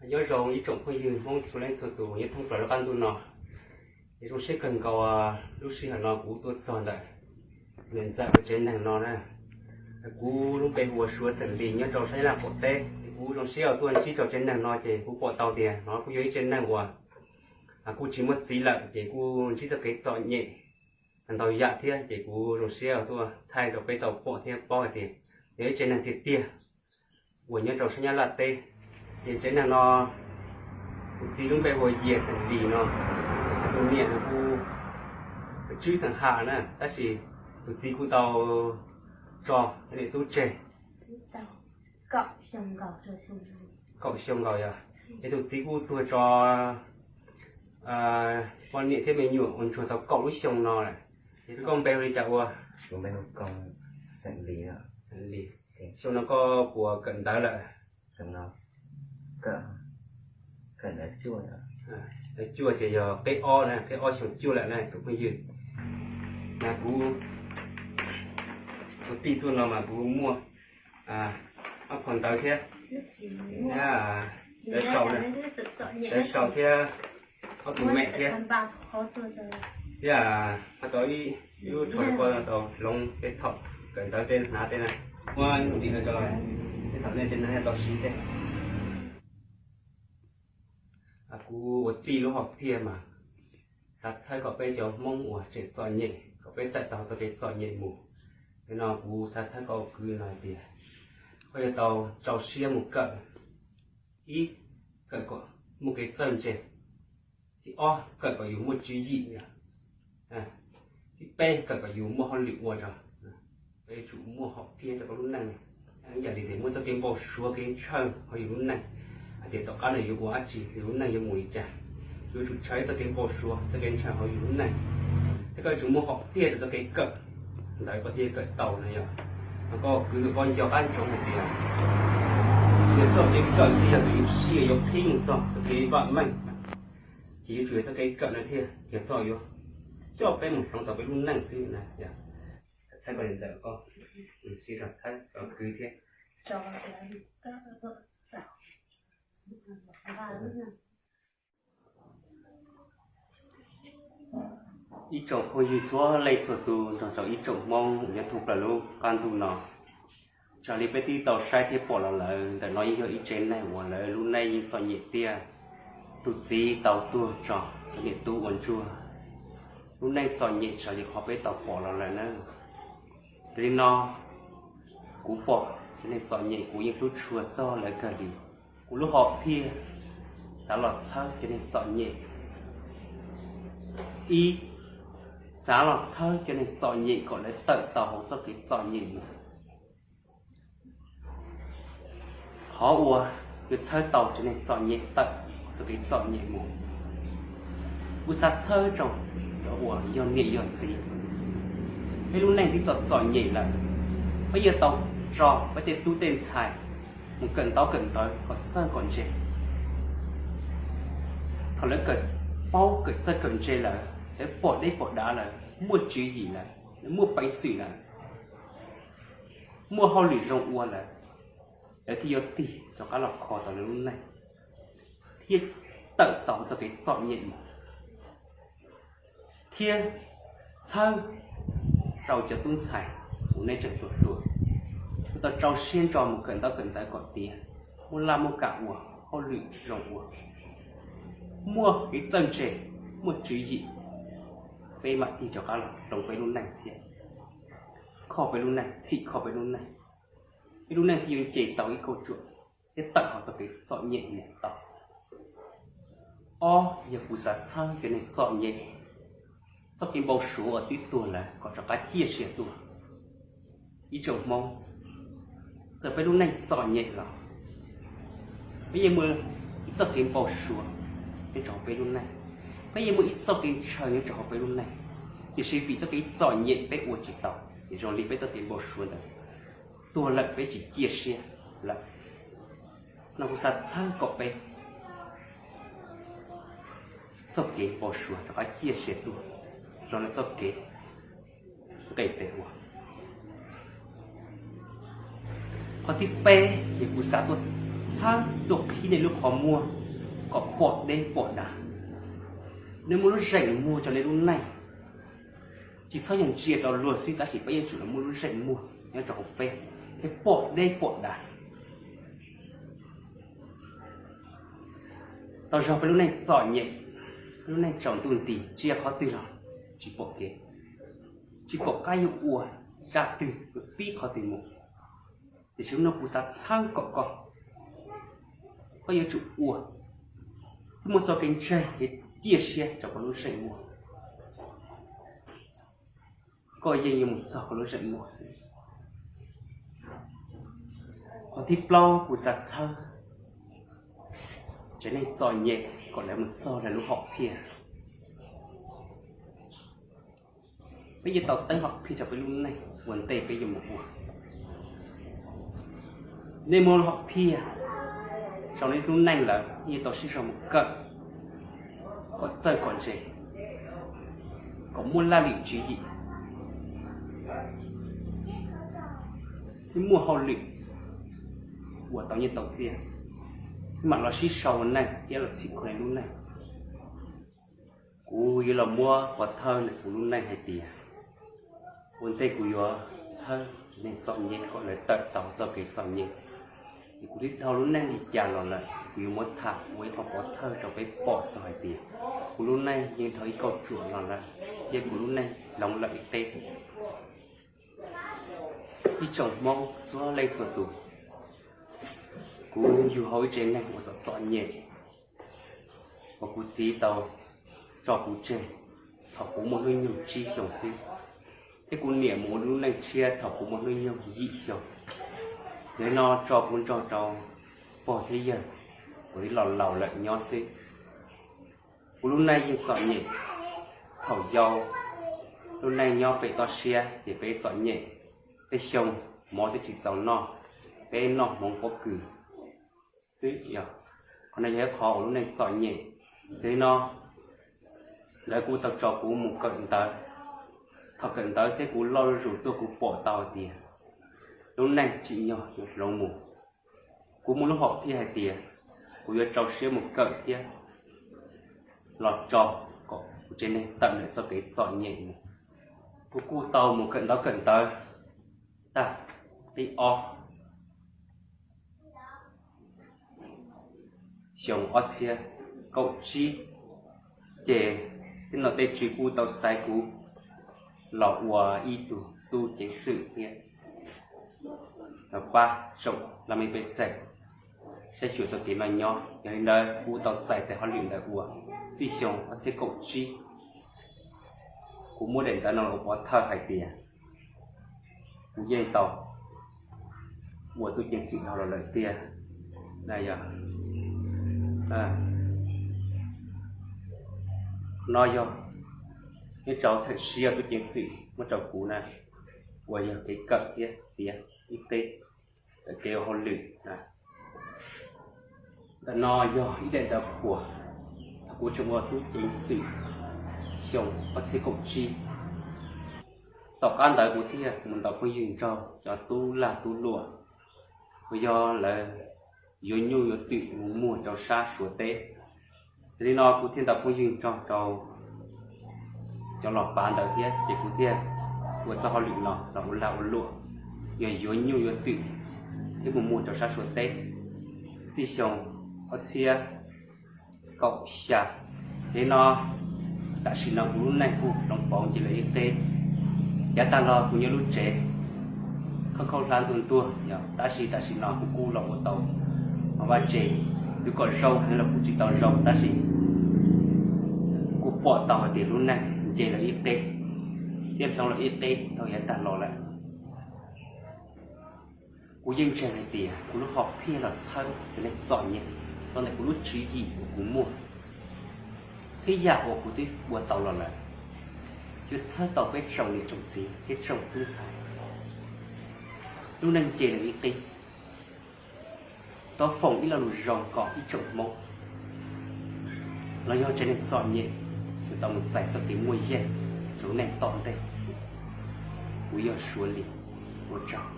Nyob zoo ib tsoom phooj ywg Hmoob txhua leej txhua tus nyob thoob plaws lub qab ntuj no. Es zoo siab kawg nkaus lub sij hawm no kuv tuaj txog ntawm niam ntxawm ua tsev neeg no na. Kuv lub npe hu ua Suav xeem Lis nyob rau sab Nyab Laj qaum teb. Es kuv zoo siab uas tuaj ntsib rau tsev neeg no ces kuv pom tau tias no kuj yog ib tsev neeg uas kuj tsis muaj txiv lawm ces kuj ntsib txoj kev txom nyem ntau yam thiab ces kuv zoo siab uas tuaj thaij rau peb tau pom thiab paub hais tias yog ib tsev neeg tiag tiag uas nyob rau sab Nyab Laj teb. Ces tsev neeg no tus txiv lub npe hu ua Yias xeem Lis no, tus niam hu ua Tswb xeem Ham na, tab sis tus txiv kuj tau tso niam tub tseg kaum xyoo nkaus yog, es tus txiv kuj tuag tso poj niam thiab me nyuam uas ntsuag tau kaum lub xyoo no lawm. Es koj npe hu li cas ua? Xyoo no koj puas kawm ntawv lawm? Ntawv cuaj ces yog qeb ob na, qeb ob xyoo cuaj lawm na tsoom phooj ywg. Mas kuv, kuv tij tuaj no mas kuv muaj ob phau ntawv thiab, ntawv sau, ntawv sau thiab ob tug mem thiab, thiab hab tau ib lub tsho ko tau hloov tej thaum kawm ntawv tej hnav tej na, muab ntim no rau tej thaum nej tsev neeg tau siv tej. Kuv ua tij lub hom phiaj mas xav txhawb kom peb cov Hmoob uas tseem txom nyem kom peb tawm tau txoj kev txom nyem mus. Yog no kuv xav txhawb koj ua kwv no hais tias koj yuav tau rau siab mus kawm. Ib, kawm kom muaj kev txawj ntse. Thib ob, kawm kom yus muaj tswv yim. Thib peb, kawm kom yus muaj hauj lwm ua tso. Peb yuav tsum muaj hom phiaj rau koj lub neej. Ib yam li tias muaj txoj kev npau suav kev ntshaw hauv yus lub neej, hais tias tom qab no yuav ua dab tsi, yus lub neej yuav mus li cas. Yuav tsum tshaw txoj kev npau suav txoj kev ntshaw hauv yus lub neej, thiab koj yuav tsum muaj hom phiaj rau txoj kev kawm ntawv koj thiaj kawm tau na yog. Mas koj kwv koj nco qab ntsoov hais tias yog txoj kev kawm thiaj yog tus yuav sij yuav qhib mus txog txoj kev vam meej, ces yuav tsum yog txoj kev kawm no thiaj yog txoj yuav coj peb mus hloov tau peb lub neej xwb na. Txhawb koj niam ntxawm koj, siv zog txhawb koj kwv thiab. Ib tsoom phooj ywg txhua leej txhua tus nrog rau ib tsoom Hmoob nyob thoob plaws lub qab ntuj no, raws li peb twb tau saib thiab pom los lawm, ntawm no yeej yog ib tsev neeg uas lawv lub neej yeej txom nyem tiag. Tus txiv tau tuag tso, tus niam tub ua ntsuag, lub neej txom nyem raws li qhov peb tau pom los lawm na. Yog li no, kuv pom cov neeg txom nyem kuv yeej hlub tshua txog lawv kawg li. Kuv lub hom phiaj xav los txhawb cov neeg txom nyem. Ib, xav los txhawb cov neeg txom nyem kom lawv tawm tau hauv txoj kev txom nyem mus. Qhov uas yuav txhawb tau cov neeg txom nyem tawm txoj kev txom nyem mus, kuv xav txhawb rau cov uas yog niam yog txiv. Peb lub neej twb txom txom nyem lawm, peb yuav tau tso peb tej tub tej ntxhais mus kawm ntaub kawm ntawv kom txawj kom ntse. Thaum lawv kawm paub kawm txawj kawm ntse lawm, lawv pom deb pom dav lawm, muaj tswv yim lawm, lawv muaj peev xwm lawm, muaj hauj lwm zoo ua lawm, lawv thiaj yuav tig rov qab los kho tau lawv lub neej, thiaj tawm tau txoj kev txom nyem mus, thiab txhawb rau cov tub ntxhais uas nej tseem hluas hluas, tau rau siab ntso mus kawm ntaub kawm ntawv kom tiav, muaj laj muaj kam ua, hauj lwm zoo ua, muaj kev txawj ntse, muaj tswv yim, peb mam tig rov qab los hloov peb lub neej thiab, kho peb lub neej, txhim kho peb lub neej. Peb lub neej thiaj yuav nce tau ib kauj ruam thiab tawm hauv txoj kev txom nyem mus tau. Ob, yog kuv xav txhawb cov neeg txom nyem, txoj kev npau suav uas twb tuag lawm kom rov qab ciaj sia tuaj. Ib tsoom Hmoob, txawm peb lub neej txom nyem los peb yeej muaj ib txoj kev npau suav nyob rau hauv peb lub neej, peb yeej muaj ib txoj kev ntshaw nyob rau hauv peb lub neej, tiam sis vim txoj kev txom nyem peb ua tsis tau, es zoo li peb txoj kev npau suav ntawd tuag lawm peb tsis ciaj sia lawm. No kuv xav txhawb kom peb txoj kev npau suav rov qab ciaj sia tuaj, zoo li txoj kev nqis tes ua. Qhov thib peb yog kuv xav tuaj Txhawb tuaj qhib nej lub qhov muag kom pom deb pom dav. Nej muaj lub zeem muag rau nej lub neej. Tsis txhob yog ntsia rau luag xwb, tab sis peb yuav tsum muaj lub zeem muag nyob rau hauv peb thiab pom deb pom dav. Tau zog peb lub neej txom nyem, peb lub neej tsaus ntuj nti, ntsia qhov twg los tsis pom kev, tsis pom qab yuav ua zaj twg yuav pib qhov twg mus. Tiam sis hnub no kuv xav txhawb kom koj, koj yuav tsum ua thiab muaj txoj kev ntseeg thiab ciaj siab rau koj lub zeem muag. Koj yeej yuav mus txog koj lub zeem muag xwb. Qhov thib plaub kuv xav txhawb tsev neeg txom nyem kom lawv mus txog lawv lub hom phiaj. Peb yuav tau teeb hom phiaj rau peb lub neej ua ntej peb yuav mus ua. Nej muaj lub hom phiaj rau nej lub neej lawm, nej yuav tau sib zog mus kawm kom txawj kom ntse, kom muaj laj lim tswv yim, nej muaj hauj lwm uas tau nyiaj tau txiaj, nej mam los sib sau ua neej thiab los txhim kho nej lub neej. Kuv yuav los muab pov thawj ntawm kuv lub neej hais tias ua ntej kuv yuav txhawb tsev neeg txom nyem kom lawv tawm tau txoj kev txom nyem, es kuv twb dhau lub neej li cas los lawm, kuv yuav muab tham ua ib qho pov thawj rau peb pom txog hais tias kuv lub neej yeej dhau ib kauj ruam los lawm, thiab kuv lub neej hloov lawm ib qeb. Ib tsoom Hmoob txhua leej txhua tus, kuv yug hauv ib tsev neeg uas txom txom nyem, uas kuv txiv tau tso kuv tseg thaum kuv muaj hnub nyoog tsib xyoos xwb, thiab kuv niam mus ua lub neej tshiab thaum kuv muaj hnub nyoog yim xyoos. Yog li no tso kuv nrog rau pog thiab yawg uas twb los laus lawm nyob xwb. Kuv lub neej yeej txom nyem. Thaum yau, lub neej nyob pem toj siab ces peb txom nyem. Tej xyoo mov twb tsis txaus noj, peb noj hmoov pob kws xwb. Qhov no yog ib qho uas lub neej txom nyem. Yog li no lawv kuj tau tso kuv mus kawm ntawv. Thaum kawm ntawv thiab kuv loj zuj zus tuaj kuv pom tau hais tias lub neej tsim nyog yuav hloov mus. Kuv muaj lub hom phiaj hais tias kuv yuav rau siab mus kawm thiab los tso kom kuv tsev neeg tawm ntawm txoj kev txom nyem mus. Kuv kuj tau mus kawm ntawv kawm ntawv tag qib ob xyoo ob txhiab kaum tsib, ces tej nom tej tswv kuj tau xaiv kuv los ua ib tug tub ceev xwm thiab los pab tsoom laj mej pej xeem saib xyuas txoj kev noj nyob. Yog li ntawd kuv tau txais tes hauj lwm ntawd ua txij xyoo ob txhiab kaum tsib. Kuv muab daim ntawv no los ua pov thawj hais tias kuv yeej tau ua tub ceev xwm dhau los lawm tiag. Yog no yog nyob rau thawm siab tub ceev xwm muab rau kuv na, uas yog kev kawm thiab tiav ib qeb, kawm kev ua hauj lwm. Ntawm no yog ib daim ntawv qhuas thaum kuv tseem ua tub ceev xwm xyoo ob txhiab kaum tsib. Tom qab ntawd kuv thiaj mus ntaus phooj ywg nrog cov tub lag tub luam uas yog lawv yuav nyuj yuav twm mus muag rau sab Suav teb. Yog li no kuv thiaj ntaus phooj ywg nrog rau cov los pav ntawd thiab, ces kuv thiaj ua txoj hauj lwm no los ua lag ua luam, yog yuav nyuj yuav twm thiab mus muag rau sab Suav teb txij xyoo ob txhiab kaum xya. Yog li no tam sim no kuv lub neej kuj hloov pauv nce lawm ib qeb. Yav tag los kuv nyob lub tsev khauj khauj hlab ntuag ntuag, tab sis tam sim no kuv kuj los ua tau vaj tse, twb kom zoo los kuj tsis tau zoo, tab sis kuj pom tau hais tias lub neej nce lawm ib qeb thiab hloov lawm ib qeb dhau yav tag los lawm. Kuv yeej ntseeg hais tias kuv lub hom phiaj los txhawb cov neeg txom nyem los ntawm kuv lub tswv yim uas kuv muaj thiab yam uas kuv twb ua tau los lawm, yuav txhawb tau peb tsoom niam tsoom txiv thiab tsoom tub ntxhais lub neej nce lawm ib qeb. Thov foom ib lo lus zoo kom ib tsoom Hmoob los yog tsev neeg txom nyem yuav tau mus txais txoj kev muaj yeej rau lub neej tom ntej. Kuv yog Suav Lis, ua tsaug.